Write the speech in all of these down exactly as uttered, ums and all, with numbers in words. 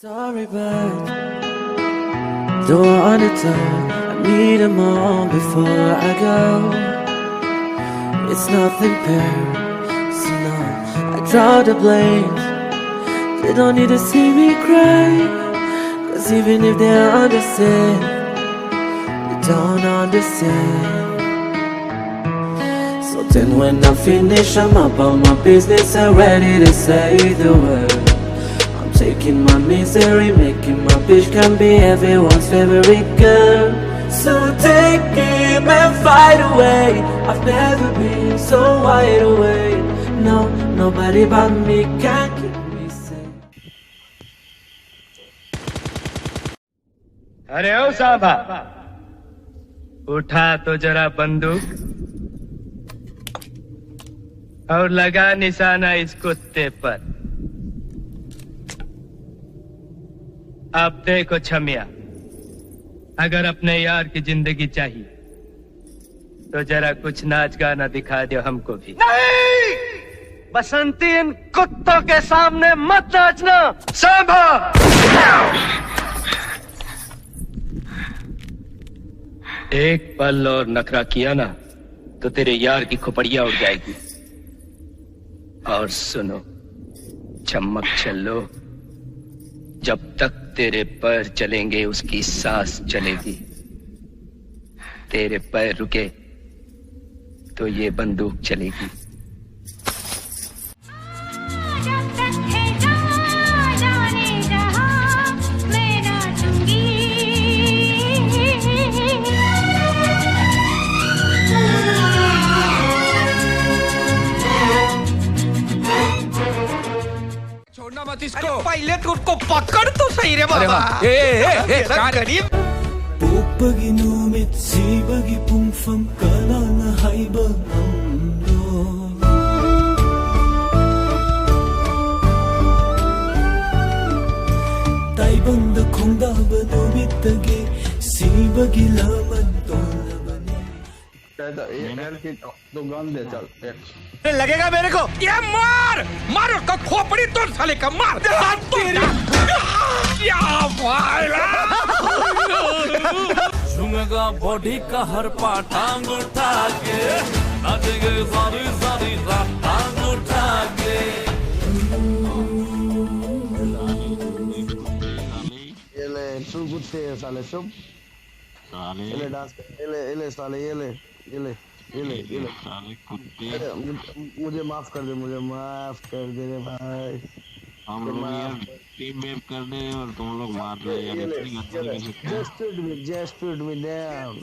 Sorry, but don't wanna talk. I need a moment before I go. It's nothing personal. I draw the blame. They don't need to see me cry. 'Cause even if they understand, they don't understand. So then when I finish, I'm about my business and ready to say the word. I'm taking my misery, making my bitch can be everyone's favorite girl. So take him and fight away. I've never been so wide awake. No, nobody but me can keep me safe. अरे ओ सांभा, उठा तो जरा बंदूक और लगा निशाना इस कुत्ते पर। अब देखो छमिया, अगर अपने यार की जिंदगी चाहिए तो जरा कुछ नाच गाना दिखा दो हमको भी। नहीं, बसंती, इन कुत्तों के सामने मत नाचना। सांभा, एक पल और नखरा किया ना तो तेरे यार की खोपड़िया उड़ जाएगी। और सुनो, चम्मक चल्लो, जब तक तेरे पैर चलेंगे उसकी सांस चलेगी। तेरे पैर रुके तो ये बंदूक चलेगी। छोड़ना मत इसको। अरे पहले तो उसको पकड़ तो सही रे बाबा। ए, ए, ए, ए, गरीब। ꯄꯣꯛꯄꯒꯤ ꯅꯨꯃꯤꯠ ꯁꯤꯕꯒꯤ ꯄꯨꯡꯐꯝ ꯀꯅꯥꯅ ꯍꯥꯏꯕ ꯉꯝꯂꯣꯏ꯫ ꯇꯥꯏꯕꯪꯗ ꯈꯣꯡꯗꯥꯕ ꯅꯨꯃꯤꯠꯇꯒꯤ ꯁꯤꯕꯒꯤ ꯂꯃꯟ ꯇꯣꯜꯂꯕꯅꯤ꯫ तो गन दे, चल, एक। लगेगा मेरे को। ये मार, मार उसको, खोपड़ी तोड़ साले का, मार। तेरी बॉडी का हर पार्ट टांग उठा के नाचेंगे सारी सारी रात टांग उठा के। ये ले, तू कुत्ते है साले, चुप। साले ये ले डांस कर, ये ले, ये ले साले, ये ले, ये ले, ये ले, ये ले। साले कुत्ते। अरे, मुझे, मुझे माफ कर दे, मुझे माफ कर दे रे भाई। हम लोग यार टीम वेप कर दे रहे हैं और तुम लोग मार रहे हो यार, ये ले, इतनी ये गंदगी ले। कर सकते हैं। Just shoot me, just shoot me, damn.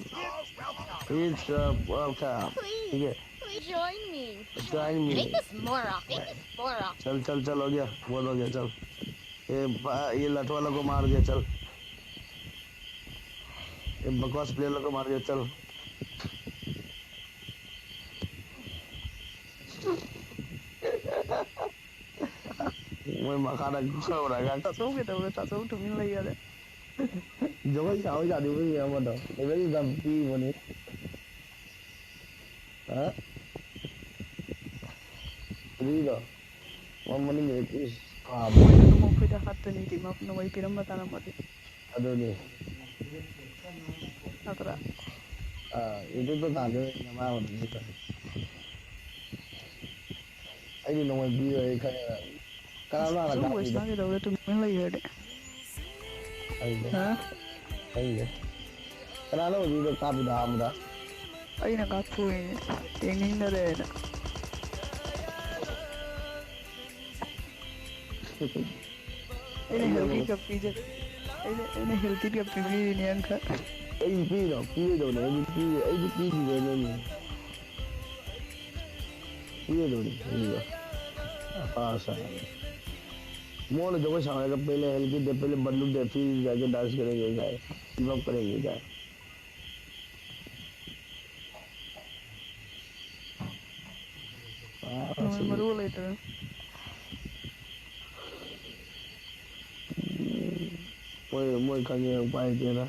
It's uh, welcome. ठीक है, Please join me. join me. Make this more often. Make this more often. चल चल चल, हो गया, बहुत हो गया, चल। ये बा- ये लठ वाला को मार दिया, चल। ये बकवास प्लेयर को मार दिया, चल। ꯃꯣꯏ ꯃꯈꯥꯗ ꯈꯔ ꯎꯔꯒ ꯇꯥꯆꯧ ꯀꯩꯗꯧꯔꯦ? ꯇꯥꯆꯧ ꯇꯨꯃꯤꯟ ꯂꯩ ꯌꯥꯗꯦ꯫ ꯖꯒꯣꯏ ꯁꯥꯕ ꯌꯥꯗꯦ, ꯃꯣꯏ ꯃꯌꯥꯝ ꯑꯗꯣ ꯂꯦꯚꯦꯜ ꯌꯥꯝ ꯄꯤꯕꯅꯤ꯫ ꯍꯥ? ꯑꯗꯨꯒꯤꯗꯣ ꯃꯃꯅꯤꯡꯒꯤꯗ ꯏꯁ ꯀꯥꯕ꯫ ꯃꯣꯏꯅ ꯑꯗꯨꯝ ꯑꯩꯈꯣꯏꯗ ꯍꯥꯠꯇꯣꯏꯅꯤ ꯇꯤꯝ ꯑꯞ ꯅꯣꯡꯃꯩ ꯄꯤꯔꯝꯕ ꯇꯥꯔꯝꯃꯗꯤ꯫ ꯑꯗꯨꯅꯤ꯫ ꯅꯠꯇ꯭ꯔꯥ? ꯑꯥ, ꯌꯨꯇ꯭ꯌꯨꯕꯇ ꯇꯥꯟꯗꯣꯏ ꯅꯃꯥ ꯑꯣꯏꯔꯝꯅꯤ꯫ ꯑꯩꯗꯤ ꯅꯣꯡꯃꯩ ꯄꯤꯔꯣꯏ, ꯑꯩ ꯈꯪꯉꯦ꯫ ꯀꯅꯥꯅꯣ ꯍꯥꯟꯅ ꯁꯨꯝ ꯀꯥꯞꯄꯤꯗꯣ? ꯋꯦꯁꯅꯥꯒꯤꯗꯧꯔꯦ ꯇꯨꯃꯤꯟ ꯂꯩꯈ꯭ꯔꯗꯤ꯫ ꯑꯩꯗꯤ꯫ ꯍꯥ? ꯑꯩꯗꯤ꯫ ꯀꯅꯥꯅꯣ ꯍꯧꯖꯤꯛꯀꯤꯗꯣ ꯀꯥꯞꯄꯤꯗꯣ ꯑꯍꯥꯟꯕꯗ? ꯑꯩꯅ ꯀꯥꯞꯊꯣꯛꯏꯅꯦ꯫ ꯌꯦꯡꯅꯤꯡꯗꯔꯦꯅ꯫ ꯑꯩꯅ ꯍꯦꯜ ꯀꯤꯠꯀ ꯄꯤꯖ-, ꯑꯩꯅ, ꯑꯩꯅ ꯍꯦꯜ ꯀꯤꯠꯀ ꯄꯤꯕꯤꯔꯤꯅꯦ ꯑꯪꯀꯜ꯫ ꯑꯩꯗꯤ ꯄꯤꯔꯣ, ꯄꯤꯔꯣꯏꯗꯧꯅꯦ꯫ ꯑꯩꯗꯤ ꯄꯤꯔꯣꯏ, ꯑꯩꯗꯤ ꯄꯤꯈꯤꯗꯣꯏꯅꯦ꯫ ꯄꯤꯔꯣꯏꯗꯧꯅꯦ, ꯑꯩꯗꯤ꯫ ꯑꯥ, ꯁꯥ-, ꯃꯉꯣꯟꯗ ꯖꯒꯣꯏ ꯁꯥꯎ ꯍꯥꯏꯔꯒ पहले हेल किट दे, पहले बंदूक दे, फिर जाके डांस करेंगे, टीम अप करेंगे। ꯅꯣꯡꯃꯩ ꯃꯔꯨ ꯂꯩꯇ꯭ꯔꯦ꯫ ꯃꯣꯏ, ꯃꯣꯏ ꯈꯪꯉꯦ, ꯎꯄꯥꯏ ꯂꯩꯇꯦꯅ꯫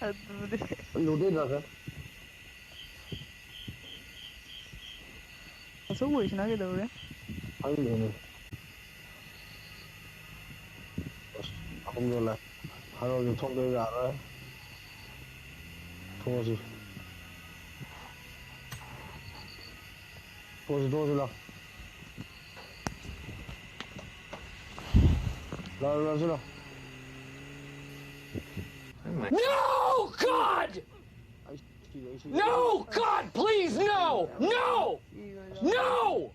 ꯑꯗꯨꯗꯤ꯫ ꯂꯨꯗꯦ ꯗꯥ ꯁꯥꯔ꯫ ꯑꯁꯨꯛ ꯋꯥꯔꯤ ꯁꯥꯟꯅꯒꯗꯧꯔꯦ꯫ ꯈꯪꯗꯦꯅꯦ꯫ ꯑꯁ, ꯑꯍꯨꯝꯗꯣ ꯂꯥꯛ꯫ ꯍꯥꯟꯅꯒꯤ ꯊꯣꯛꯇ ꯌꯥꯔꯣꯏ꯫ ꯊꯣꯛꯑꯁꯤ꯫ ꯊꯣꯛꯑꯁꯤ, ꯊꯣꯛꯑꯁꯤ, ꯂꯥꯎ꯫ ꯂꯥꯎ, ꯂꯥꯎ, ꯂꯥꯎ, ꯂꯥꯎ꯫ No, God! ꯑꯩ ꯁꯤꯔꯦ, ꯑꯩ ꯁꯤꯔꯦ꯫ No, God, please, no! No! No!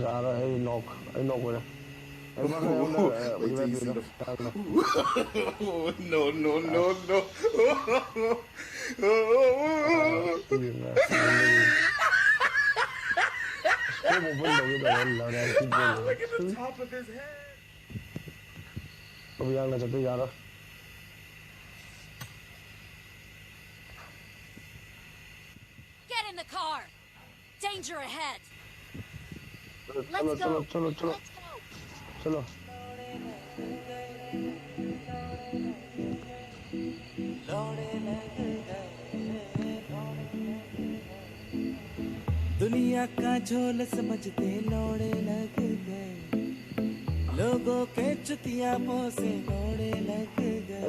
ꯌꯥꯔꯣꯏ, ꯑꯩ ꯅꯣꯛ, ꯑꯩ ꯅꯣꯛ ꯑꯣꯏꯔꯦ꯫ ꯑꯩ ꯃꯥ ꯀꯩꯅꯣꯝꯗ, ꯑ, Wait till you see the ꯌꯥꯔꯣꯏ꯫ No, no, no, no. ꯑ, ꯁꯤꯔꯦ, ꯁꯤꯔꯦ꯫ Look at the top of his head. ꯌꯥꯡꯅ ꯆꯠꯄ ꯌꯥꯔꯣꯏ꯫ Get in the car! Danger ahead! Let's go! Let's go! Let's go! दुनिया का झोल समझते लोड़े लग गए। लोगों के चुतियापों से लोड़े लग गए।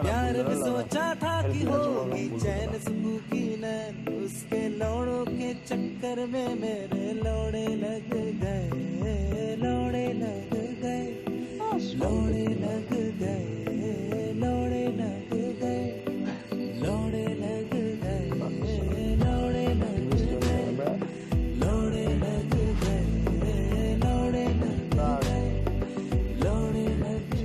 प्यार में सोचा था कि होगी चैन सुकून की नैन, उसके लोड़ों के चक्कर में मेरे लोड़े लग गए, लोड़े लग गए, लोड़े लग गए, लोड़े लग गए। लोड़े लग गए, लोड़े लग गए, लोड़े लग गए, लोड़े लग गए, लोड़े लग गए।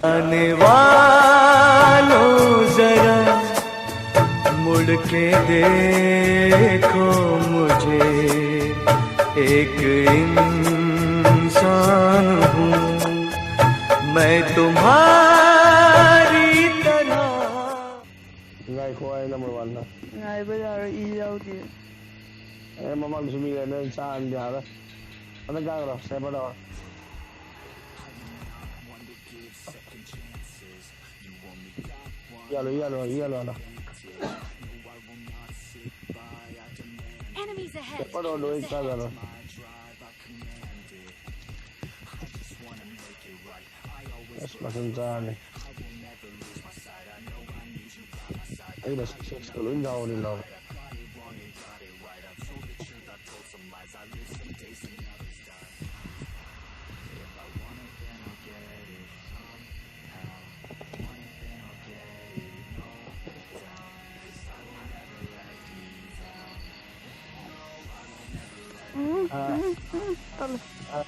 आने वालों जरा मुड़ के देखो मुझे, एक इंसान हूँ मैं तुम्हारी तरह। ꯉꯥꯏꯈꯣ, ꯑꯩ number one ꯅ꯫ ꯉꯥꯏꯕ ꯌꯥꯔꯣꯏ, ꯏ ꯌꯥꯎꯗꯦ꯫ ꯑꯦ, ꯃꯃꯥꯡꯗꯁꯨ ꯃꯤ ꯂꯩꯔꯦ, ꯅꯣꯏ ꯆꯥꯔꯗꯤ ꯌꯥꯔꯣꯏ꯫ ꯍꯟꯗꯛ ꯀꯥꯈ꯭ꯔꯣ, sniper ꯗꯣ꯫ ꯌꯥꯜꯂꯣ, ꯌꯥꯜꯂꯣ, ꯌꯥꯜꯂꯣ, ꯌꯥꯜꯂꯣ꯫ ꯆꯠꯄꯗꯣ ꯂꯣꯏ ꯀꯥꯗꯔꯣꯏ꯫ ꯑꯁ, ꯃꯁꯤꯡ ꯆꯥꯔꯅꯤ꯫ ꯑꯩꯅ ꯁꯤꯛꯁ ꯁꯤꯛꯁꯀ ꯂꯣꯏ ꯌꯥꯎꯔꯅꯤ ꯂꯧꯔꯦ꯫ ꯎꯝ, ꯑꯥ꯫ ꯎꯝ, ꯎꯝ, ꯇꯜꯂꯦ꯫ ꯑꯥ꯫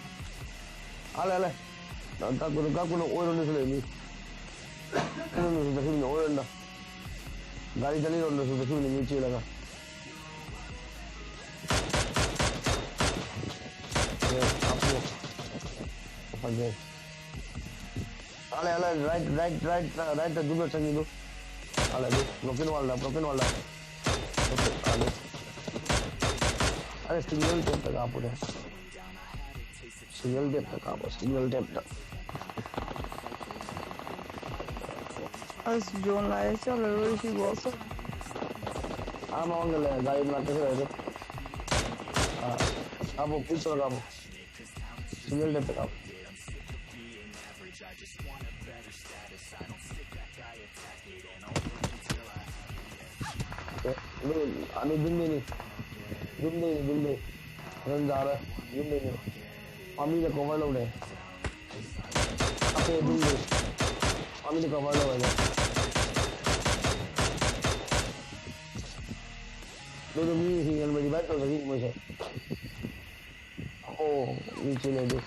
ꯑꯥ, ꯂꯩ, ꯂꯩ꯫ ꯅꯪ ꯀꯛꯄꯗꯣ, ꯀꯛꯄꯗꯣ ꯑꯣꯏꯔꯣꯝꯗꯁꯨ ꯂꯩ ꯃꯤ꯫ ꯑꯣꯏꯔꯣꯝꯗꯁꯨ ꯆꯠꯈꯤꯕꯅꯤ, ꯑꯣꯏꯔꯣꯝꯗ꯫ ꯒꯥꯔꯤ ꯆꯠꯂꯤꯔꯣꯝꯗꯁꯨ ꯆꯠꯈꯤꯕꯅꯤ ꯃꯤ ꯆꯦꯜꯂꯒ꯫ ꯑꯦ, ꯀꯥꯞꯄꯨ꯫ ꯐꯖꯩ꯫ ꯑꯥ, ꯂꯩ, ꯑꯥ, ꯂꯩ, right, right, right, right, right, ꯑꯗꯨꯒ ꯆꯪꯉꯤꯗꯨ꯫ ꯑꯥ, ꯂꯩ, ꯑꯗꯨ, broken wall ꯗ, broken wall ꯗ꯫ Okay, ꯑꯥ, ꯂꯩ꯫ ꯑꯔꯦ, single ꯇꯦꯞꯇ ꯀꯥꯞꯄꯨꯅꯦ꯫ Single ꯇꯦꯞꯇ ꯀꯥꯞꯄꯣ, single ꯇꯦꯞꯇ꯫ ꯑꯁ, zone ꯂꯥꯛꯑꯦ, ꯆꯠꯂꯔꯣꯏ ꯁꯤꯕꯣ꯫ ꯑꯥ, ꯃꯃꯥꯡꯗ ꯂꯩ, ꯒꯥꯔꯤ ꯃꯅꯥꯛꯇ ꯂꯩꯔꯦ꯫ ꯑꯥ, ꯀꯥꯞꯄꯣ, push ꯇꯧꯔ ꯀꯥꯞꯄꯣ꯫ Single ꯇꯦꯞꯇ ꯀꯥꯞꯄꯣ꯫ ꯑꯦ, ꯑꯗꯨ, ꯑꯗꯨ ꯌꯨꯝꯗꯩꯅꯤ꯫ ꯌꯨꯝꯗꯩꯅꯤ, ꯌꯨꯝꯗꯩ꯫ ꯐꯖꯅ ꯌꯥꯔꯦ꯫ ꯌꯨꯝꯗꯩꯅꯤ꯫ ꯄꯥꯝꯕꯤꯅ cover ꯂꯧꯔꯦ꯫ ꯀꯥꯞꯄꯦ ꯌꯨꯝꯗꯩ꯫ ꯄꯥꯝꯕꯤꯅ cover ꯂꯧꯔꯦ꯫ ꯑꯗꯨꯗ ꯃꯤ ꯍꯤꯡꯍꯟꯕ revive ꯇꯧꯖꯈꯤ ꯃꯣꯏꯁꯦ꯫ ꯑꯣ, ꯃꯤ ꯆꯦꯜꯂꯦ ꯑꯗꯨ꯫